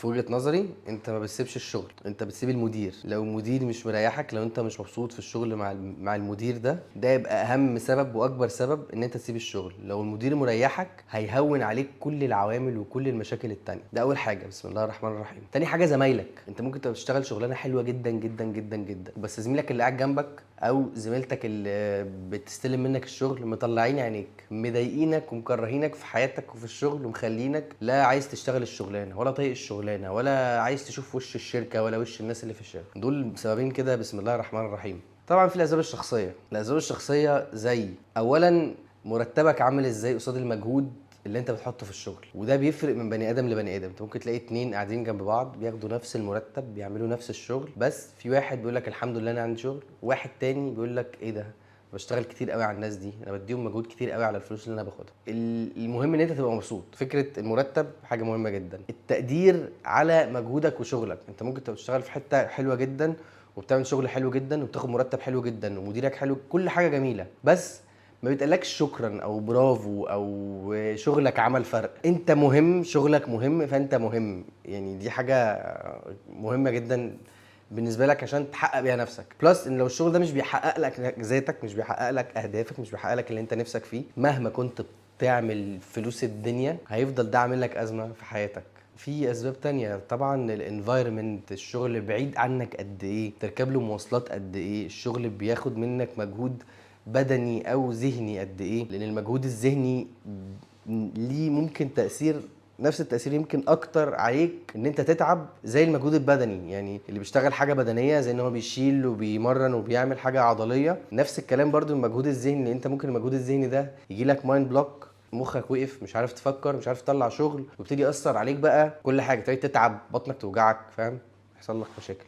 في وجهة نظري انت ما بتسيبش الشغل، انت بتسيب المدير. لو المدير مش مريحك، لو انت مش مبسوط في الشغل مع المدير ده، ده يبقى اهم سبب واكبر سبب ان انت تسيب الشغل. لو المدير مريحك هيهون عليك كل العوامل وكل المشاكل التانية. ده اول حاجة، بسم الله الرحمن الرحيم. تاني حاجة زمايلك. انت ممكن تبقى بتشتغل شغلانة حلوة جدا جدا جدا جدا، بس زميلك اللي قاعد جنبك او زميلتك اللي بتستلم منك الشغل مطلعين عينيك، مضايقينك ومكرهينك في حياتك وفي الشغل، ومخلينك لا عايز تشتغل الشغلانة ولا طايق الشغلانة ولا عايز تشوف وش الشركة ولا وش الناس اللي في الشركة. دول سببين كده، بسم الله الرحمن الرحيم. طبعا في الاسباب الشخصية. الاسباب الشخصية زي اولا مرتبك عامل ازاي قصاد المجهود اللي انت بتحطه في الشغل، وده بيفرق من بني ادم لبني ادم. انت ممكن تلاقي اتنين قاعدين جنب بعض بياخدوا نفس المرتب، بيعملوا نفس الشغل، بس في واحد بيقول لك الحمد لله انا عندي شغل، واحد تاني بيقول لك ايه ده، بشتغل كتير قوي على الناس دي، انا بديهم مجهود كتير قوي على الفلوس اللي انا باخدها. المهم ان انت تبقى مبسوط. فكرة المرتب حاجة مهمة جدا. التقدير على مجهودك وشغلك. انت ممكن تبقى بتشتغل في حتة حلوة جدا وبتعمل شغل حلو جدا وبتاخد مرتب حلو جدا ومديرك حلو، كل حاجة جميلة، بس ما بيتقالكش شكرا او برافو او شغلك عمل فرق. انت مهم، شغلك مهم، فانت مهم. دي حاجة مهمة جدا بالنسبة لك عشان تحقق بيها نفسك. plus ان لو الشغل ده مش بيحقق لك ذاتك، مش بيحقق لك اهدافك، مش بيحقق لك اللي انت نفسك فيه، مهما كنت بتعمل فلوس الدنيا هيفضل ده عامل لك ازمة في حياتك. في اسباب تانية طبعا، ال environment، الشغل بعيد عنك قد ايه، تركب له مواصلات قد ايه، الشغل بياخد منك مجهود بدني او ذهني قد ايه، لان المجهود الذهني ليه ممكن تاثير، نفس التاثير يمكن اكتر عليك ان انت تتعب زي المجهود البدني. اللي بيشتغل حاجة بدنية زي ان هو بيشيل وبيمرن وبيعمل حاجة عضلية، نفس الكلام برضو المجهود الذهني. انت ممكن المجهود الذهني ده يجي لك mind block، مخك وقف، مش عارف تفكر، مش عارف تطلع شغل، ويبتدي ياثر عليك بقى كل حاجة، تبتدي تتعب، بطنك توجعك، فاهم، يحصل لك مشاكل.